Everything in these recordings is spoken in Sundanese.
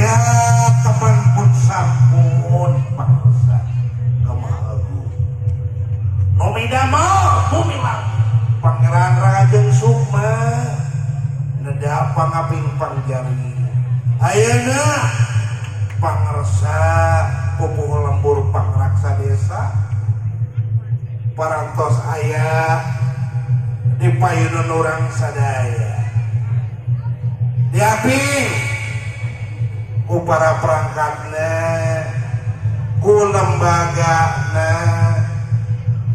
Ya kapan pun sampun pangresa ka Maha Agung. Nu midamel bumi langit. Pangeran Rajeng Sukma neda pangaping pangjari. Ayeuna pangresa pupuh lembur pangraksa desa parantos aya di payunan urang sadaya. Diaping ku para perangkatna, ku lembagana,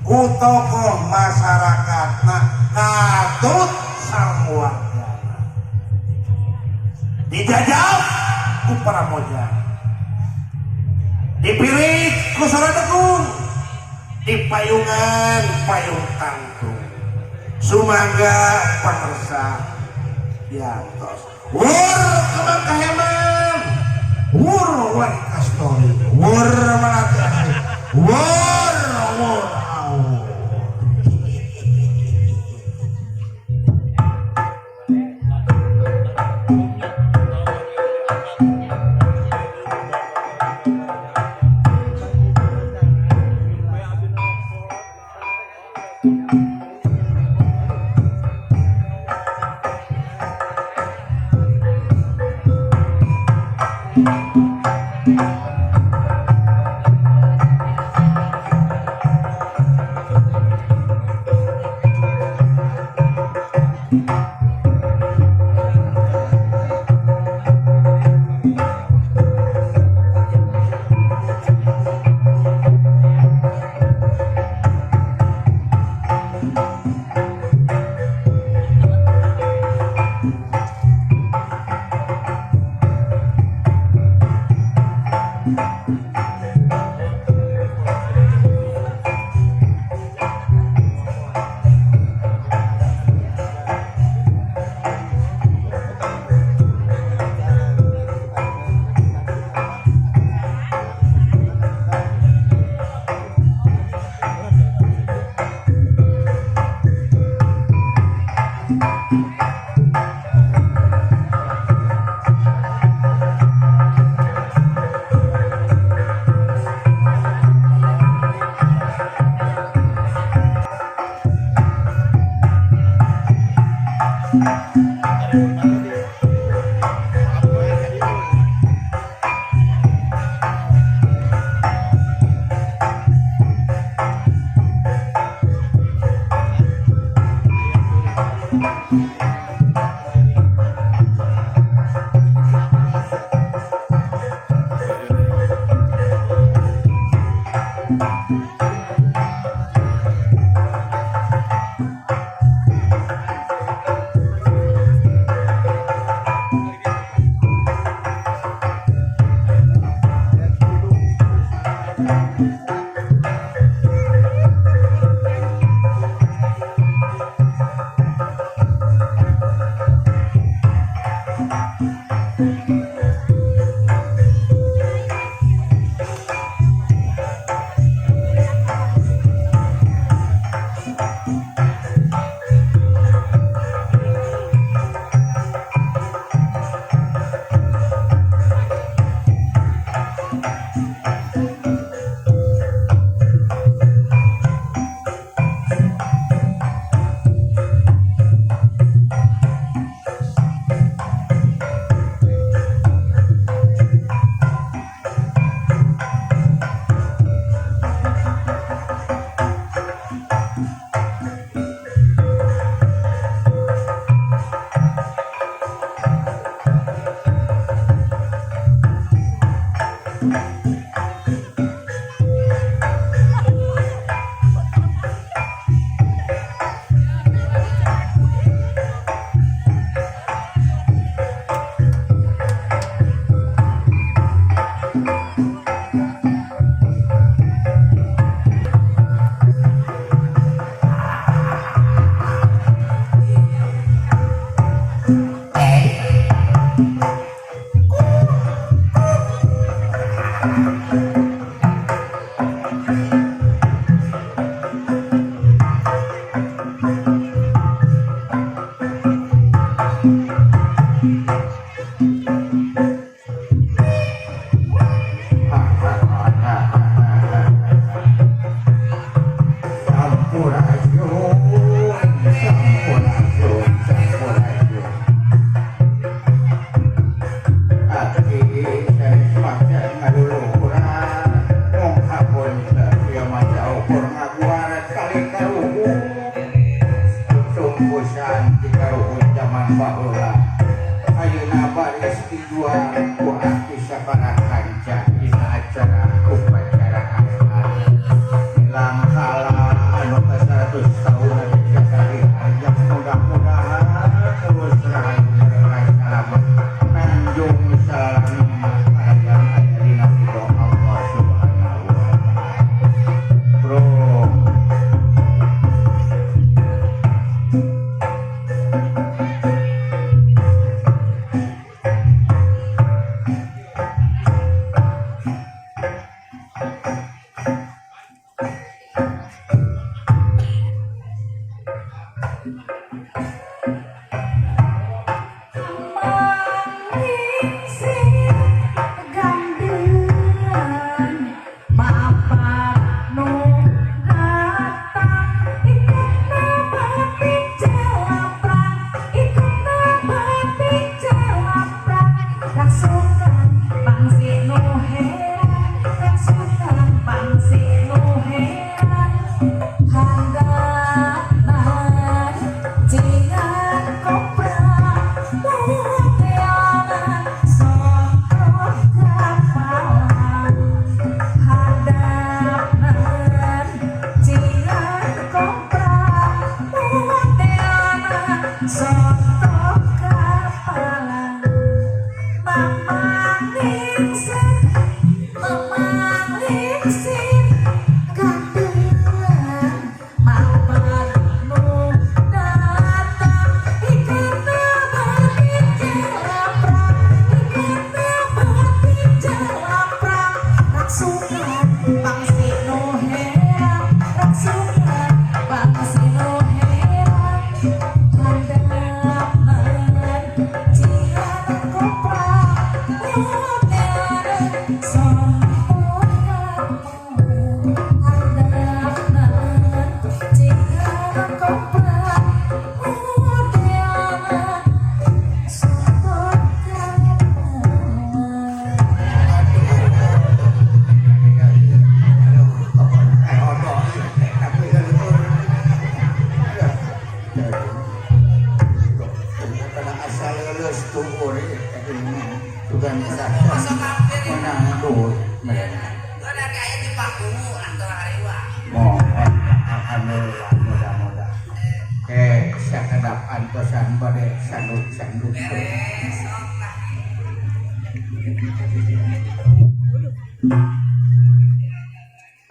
ku tokoh masyarakatna, katut sareng wargana. Dijajah ku para mojang, dipirit ku saradegung, dipayungan payung tangtung. Sumangga pangresa diantos. Wur kembang kaheman, wur wari kastori, wur melati asri, wur wur awur. Dijual ku abdi sabaraha kanca dina acara upacara adat Milangkala anu ka 100 tahun desa Sariharja mudah-mudahan terus rahayu berkah salamet nanjung salamina kalayan aya dina ridho Allah Subhanahu wa taala. Bro.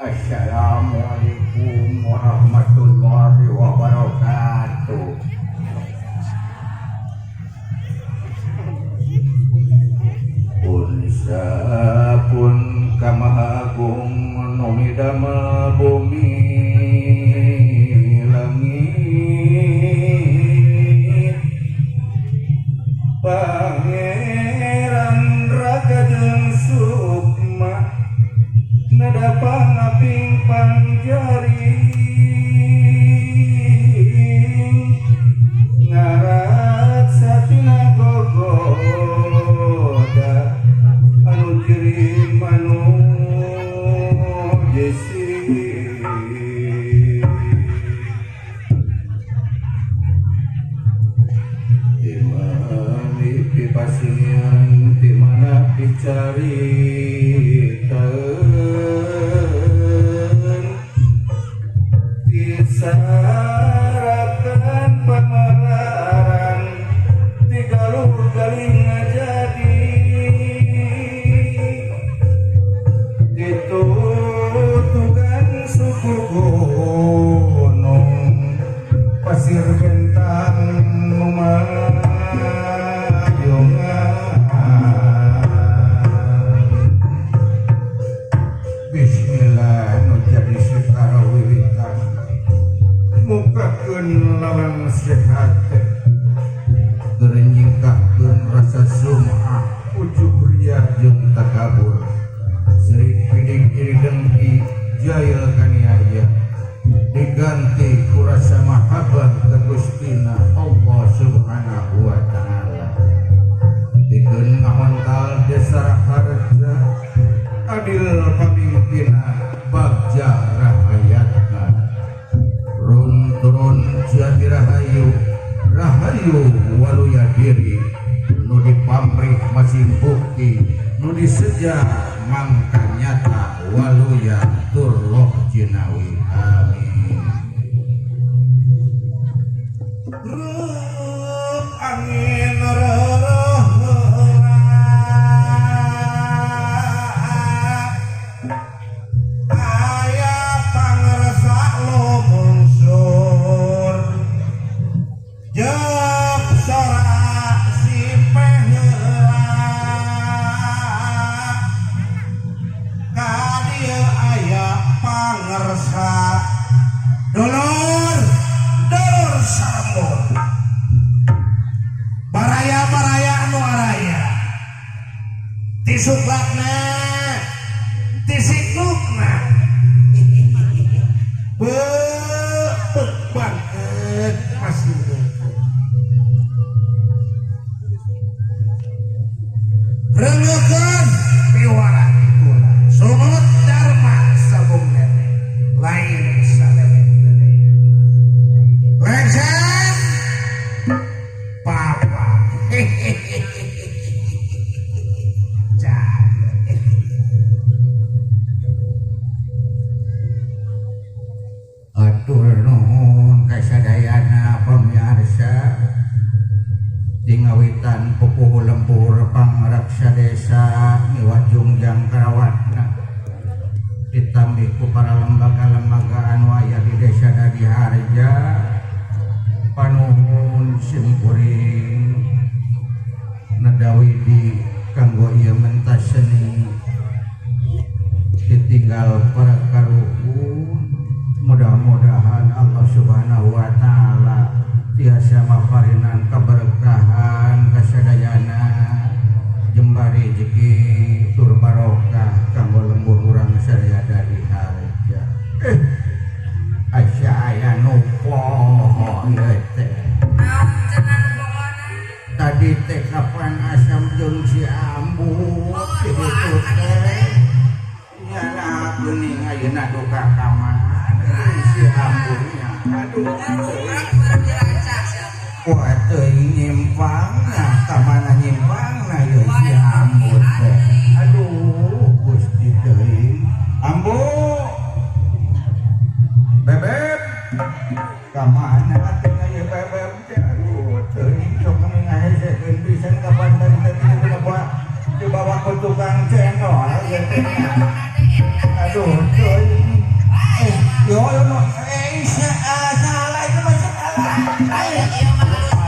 Assalamualaikum warahmatullahi wabarakatuh. Pun kamahagung nu midamel bumi langit, Pangeran Raga jeung Sukma nada pangaping pangjaring ngarat satina gogoda anu ciri manu jesi di mana pipasinian di mana picaritaeun disarakan pamalaran tigaluh galing ngajadi ditutugan suku gunung pasir bentang lumayungan. Bismillah nu jadi setara wiwitan mukakeun lalang sehat keur nyingkahkeun rasa sum'ah ujub ria jeung takabur sirik pidik iri dengki jail kaniaya diganti ku rasa mahabbah ka Gustina Allah Subhanahu wa taala pikeun ngahontal desa Raharja adil pamimpinna bagja rahayatna run turun jati rahayu rahayu waluya diri nu dipamrih masih bukti nu diseja mangka nyata waluya tur loh jinawi. Amin. Rup angin roroh aya pangresa lumungsur jep sorak sipeh heula ka dieu aya pangersa dulur dulur sambung baraya-baraya anu araya tisuklakna tisiklukna beupeuk banget masih rengekeun piwara kula sungut dharma sabung nenek lain salemek nenek lengser papa Atur nuhun kasadayana pamiarsa dingawitan pupuhu lembur pangraksa desa miwah jungjang karawatna ditambih ku para lembaga-lembaga anu aya di desa Dadiharja panuhun simkuring nedawidi kanggo ieu mentas seni ditinggal para karuhun. Mudah-mudahan Allah Subhanahu wa taala tiasa maparinan keberkahan kasadayana jembar rezeki tur barokah kanggo lembur urang sadaya Dadiharja. Asa aya nu poho ieu teh. Tadi teh kapan asam jeung si Ambu kitu teh. Nyana geuning ayeuna duka ka mana si Ambunya. Aduh, wah teuing nyimpangna ka mana nyimpangna ieu si Ambu teh. Aduh, Gusti teuing. Ambu. Bebeb. Ka mana atuh ieu bebeb teh? Aduh, teuing sok ngahesekeun pisan kapan tadi teh dibawa ke tukang cendol ieu teh. Aduh, teuing. Yo yo no, salah itu masih salah.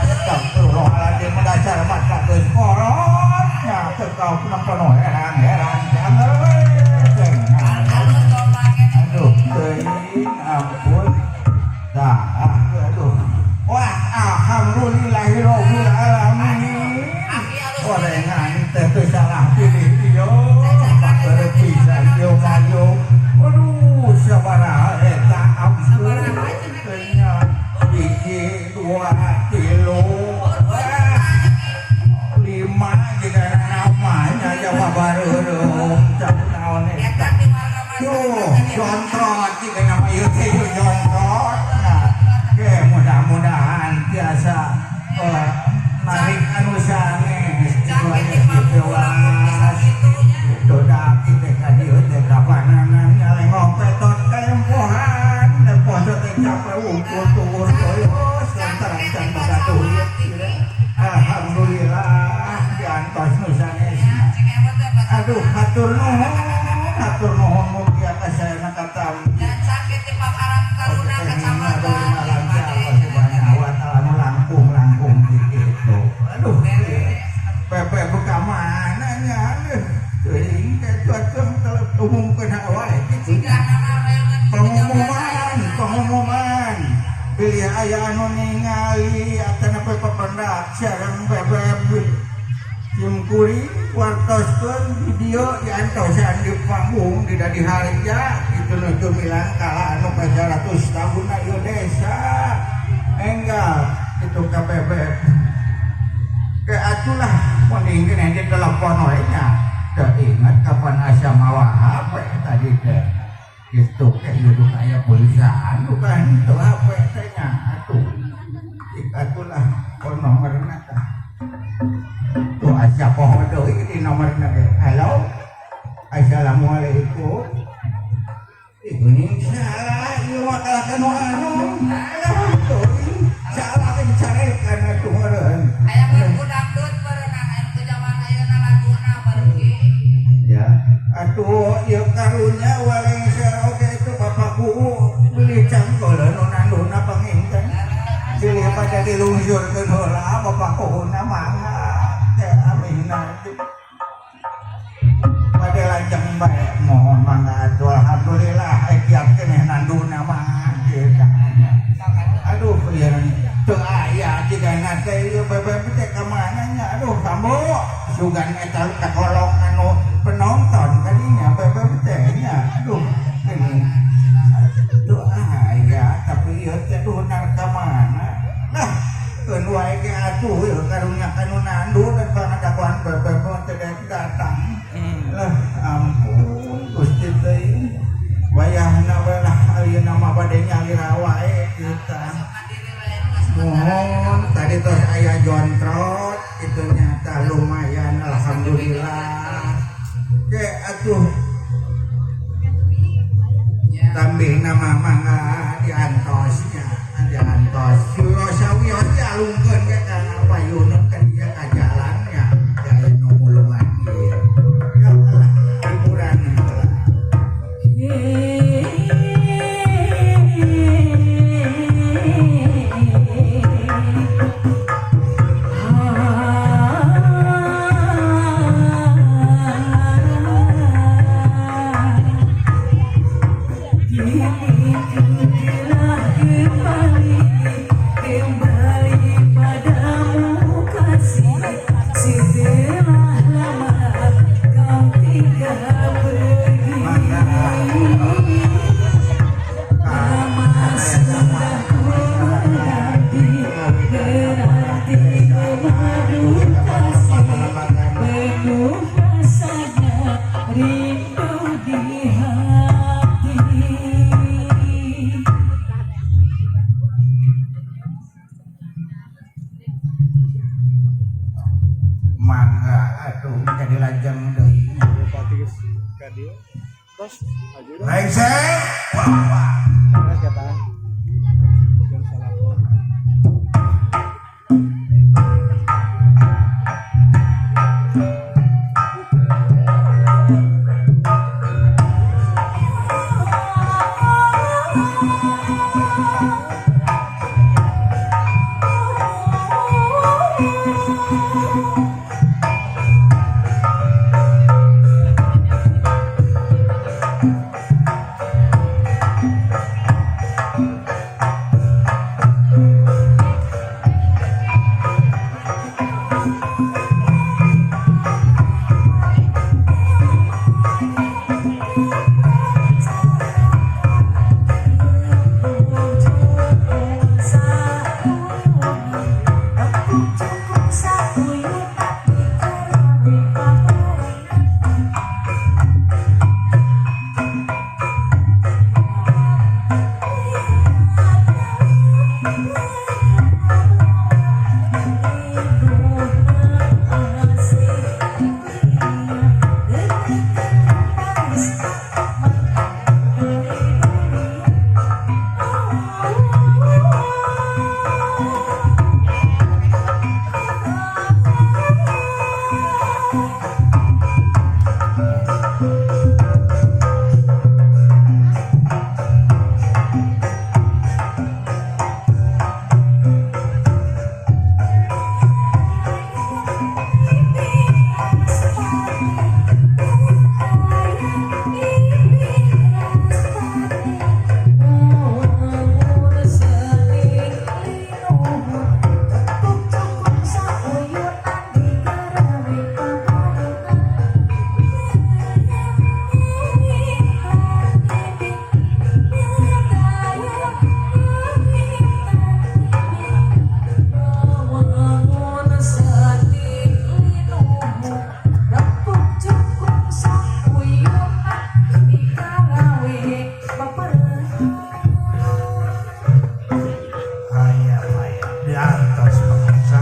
Astagfirullahaladzim, mendasar mata geus kolot nya teu kau penuh heran-heran jangan. Aduh, teuing ampun. Dah, aduh. Wah, alhamdulillahirabbil alamin. Gorengan teh teu salah pilih ieu. Pakeur pisan ieu maju. Aduh, sabaraha eta ampun. Teuing hiji, dua, tilu, lima jika namanya jama bareureum naon eta. Duh, jontrot jika nama ieu teh jontrot. Nah, ke mudah-mudahan tiasa narik anu sanes ditewas. Dodak teh ka dieu teh kapanana nyalengok petot kaempohan tempoh teh capek ukur tuur toyos lantaran can boga duit. Alhamdulillah diantos nu sanes. Aduh, hatur nuhun mugia ka sayana katampi. Sakit di Pakarang Taruna Kecamatan Subhanahu wa ta'ala nu langkung-langkung gitu. Aduh, pepe buka mana nya teuing teh tuh umumkeun wae kitu. Pengumuman pilih aya anu ningali atanapi papendak sareng bebeb simkuring wartoskeun video diantosan di panggung di Dadiharja kitu nu teu milangkala anu ka 100 tahun ieu desa enggal kitu ka bebeb ke atulah mending keneh di telepon we nya teu ingat kapan asa mawa HP tadi teh kitu ke ieu duka aya pulsaan bukan teu HP teh nya atuh atulah kono ngaranna tah tuh Asa poho deui di nomorna ge. Halo. Assalamualaikum. Ih geuning salah ieu mah kalah ka nu anu. Alah teuing. Salah dicarekan atuh meureun. Aya lagu dangdut berenang aya teu zaman ayeuna laguna pergi. Ya. Atuh ieu karunya walengser oge itu bapakku beli cangkul nu nanduna panginten. Bilih pada dilungsurkeun heula bapakuna mangga teh amina. Pada lajeng bae mohon mangga atuh alhamdulillah aya kiat keneh nanduna mah kieu. Aduh ieu teu aya jigana teh ieu bebeb teh ka mana nya aduh kamu sugan eta kakolong anu penonton kadinya bebeb teh nya aduh ini teu aya tapi ieu teh duh nar ka mana nah keun wae ge atuh ieu karunya kanu nandu dan pangadakuan bebeb teh datang lah ampun Gusti teh wayahna we lah ayeuna mah bade nyalira wae kita. Mohon tadi tos aya jontrot itu nyata lumayan alhamdulillah. Ke atuh tambih nama mangga diantosnya diantos. Sawios dialungkeun ke kana payuneun ka dieu ka jalannya aya nu mulungan ieu. Ya Allah hiburan heula. Kembali padamu kasih, setelah lama kau tinggal pergi. Lama sudah ku menanti, menanti madu kasih, penuh rasanya rindu di hati. Mangga atuh jadi lajeng deui. Lengser bapak. Aya aya diantos bangsa.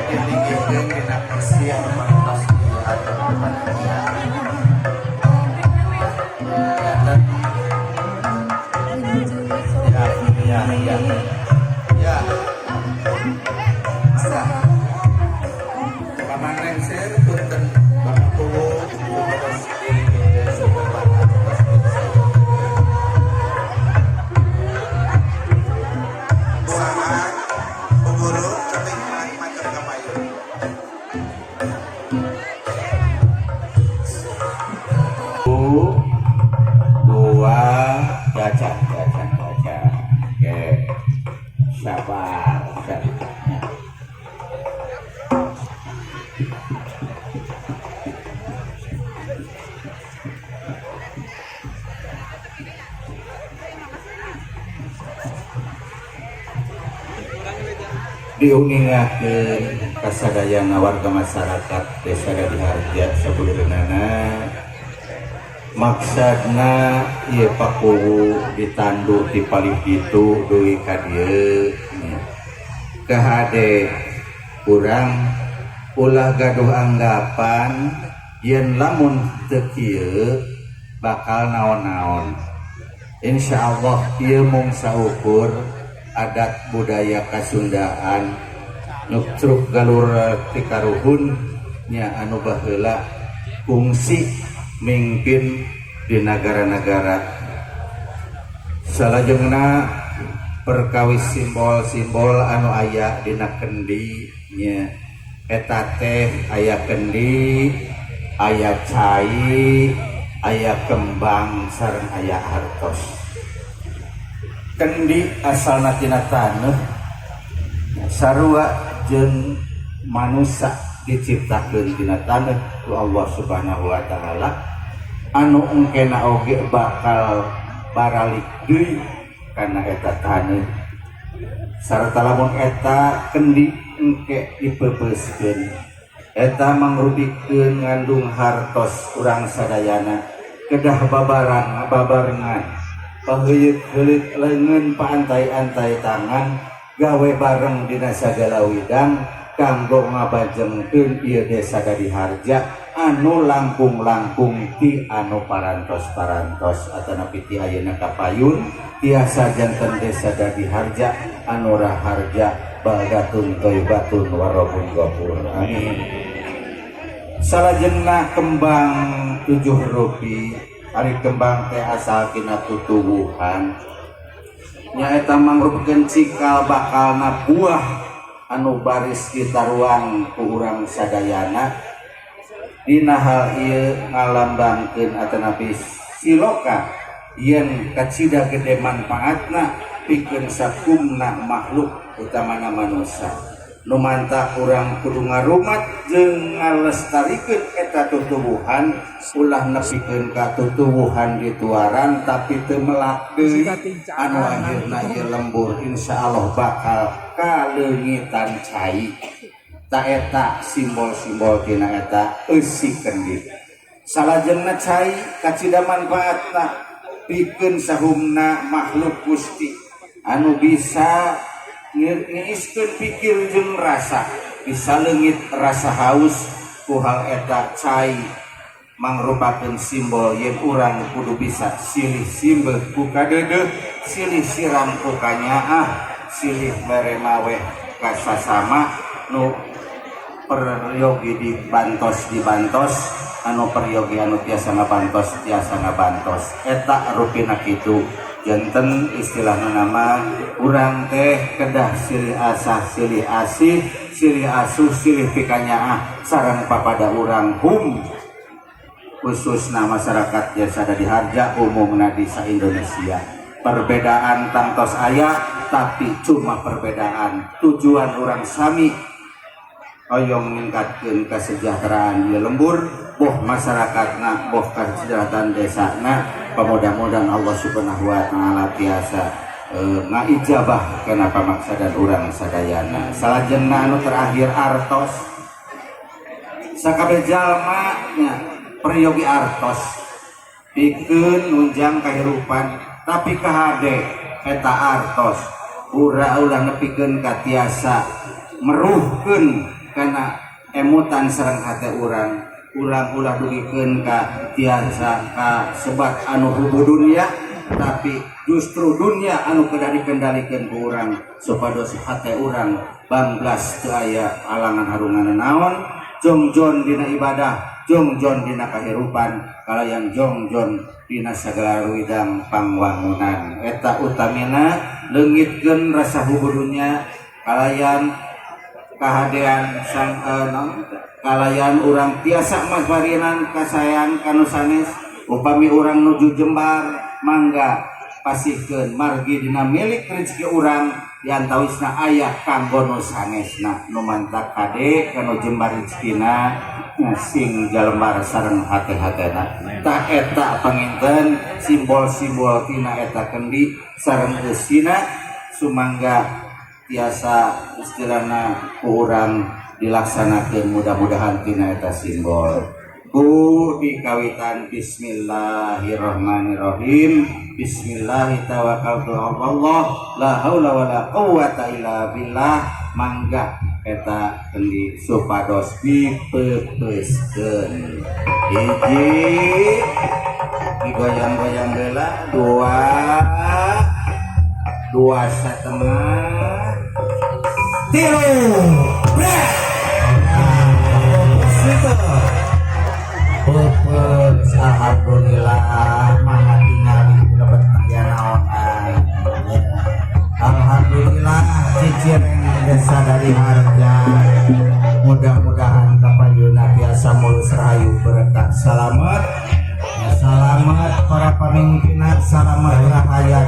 Ditinggihkeun dina kursi anu parantos diatur ku panitia. Ya, ya, ya. Ya. Mangga. Paman Lengser punten Bapak Kuwu terus diringgihkeun di tempat anu tos disayogikeun. Bu Aan, Bu Guru, ceping macam kapayun. Satu, dua, baca, baca, baca. Oke, sabar, sabar. Diuningakeun kasadayana warga masyarakat Desa Dadiharja sabudeureunana, maksadna ieu pakuwu ditandu ti palih ditu dugi ka dieu nya. Kahade urang ulah gaduh anggapan yen lamun teu kieu bakal naon-naon. Insyaallah ieu mung saukur adat budaya Kasundaan nu truk galur ti karuhun nya, anu baheula kungsi mingpin di negara-negara. Salajengna perkawis simbol-simbol anu aya dina kendi nya, eta teh aya kendi, aya cai, aya kembang, sareng aya hartos. Kendi asalna tina taneuh, sarua jeung manusa diciptakeun tina taneuh ku Allah Subhanahu wa taala, anu engkena oge bakal baralik deui kana eta taneuh. Sarta lamun eta kendi engke dipeupeuskeun, eta mangrupikeun ngandung hartos. Urang sadayana kedah babarang babarengan, paheuyeup-heuleut leungeun, paantai-antai tangan, gawe bareng dina sagala widang kanggo ngabajengkeun ieu Desa Dadiharja anu langkung-langkung ti anu parantos-parantos atanapi ti ayeuna kapayun tiasa janten Desa Dadiharja anu raharja, baldatun thayyibatun warabun ghafur, amin. Salajengna kembang tujuh rupi. Ari kembang teh asal tina tutuwuhan, nyaeta mangrupakeun cikal bakalna buah anu baris ditaruang ku urang sadayana. Dina hal ieu ngalambangkeun atanapi siloka yen kacida gede manfaatna pikeun sakumna makhluk, utamana manusia, nu mantak urang kudu ngarumat jeung ngalestarikeun eta tutuwuhan, ulah nepikeun ka tutuwuhan dituaran tapi teu melak deui, anu akhirna ieu lembur insyaallah bakal kaleungitan cai. Ta eta simbol-simbol tina eta eusi kendi. Salajengna cai kacida manfaatna pikeun sahumna makhluk Gusti anu bisa ngiiskeun pikir jeung rasa, bisa leungit rasa haus ku hal eta. Cai mangrupakeun simbol yen urang kudu bisa silih simbeuh ku kadeudeuh, silih siram ku kanyaah, silih mere maweh ka sasama. Nu peryogi dibantos dibantos, anu peryogi anu tiasa ngabantos tiasa ngabantos. Eta rupina kitu. Janten istilahna nama urang teh kedah silih asah, silih asih, silih asuh, silih pikanyaah sareng papada urang khususna masyarakat Desa Dadiharja, umumna di Indonesia. Perbedaan tangtos aya, tapi cuma perbedaan tujuan. Urang sami hoyong ningkatkeun kesejahteraan di lembur, boh masyarakatna, boh kesejahteraan desana. Mudah-mudahan Allah Subhanahu wa Ta'ala tiasa ngaijabah kana pamaksadan urang sadayana. Salajengna, anu terakhir, artos. Sakabeh jalma nya peryogi artos pikeun nunjang kahirupan, tapi kahade eta artos ura ulah nepikeun ka tiasa meruhkeun kana emutan sareng hate urang. Urang ulah dugikeun ka tiasa ka sebat anu hubu dunia, tapi justru dunia anu kedah dikendalikeun ku urang supados hate urang banglas, teu aya alangan harungan naon, jongjon dina ibadah, jongjon dina kahirupan, kalayan jongjon dina sagala widang pangwangunan. Eta utamina, leungitkeun rasa hubu dunya kalayan kahadean sang naon eta? Kalayan urang tiasa maparinan kasayang kanu sanes. Upami urang nuju jembar, mangga pasihkeun, margi dina milik rezeki urang diantawisna aya kanggo nu sanesna. Nu mantak kade kanu jembar rezekina, sing jalembar sareng hate-hatena. Tah, eta panginten simbol-simbol tina eta kendi sareng eusina. Sumangga tiasa istilahna ku urang dilaksanakeun, mudah-mudahan tina eta simbol ku dikawitan bismillahirrahmanirrahim. Bismillahi tawakkaltu Allah, la haula wala quwata illa billah. Mangga eta kendi supados dipepeuskeun. Hiji, digoyang-goyang heula. Dua, dua setengah, tilu, brek. Itu pepes. Alhamdulillah, mangga tingali lebet aya naonan. Alhamdulillah, Cicireng Desa Dadiharja mudah-mudahan kapayuna tiasa mulus rahayu, berkah, selamat ya, selamat para pemimpinna, selamat rahayat.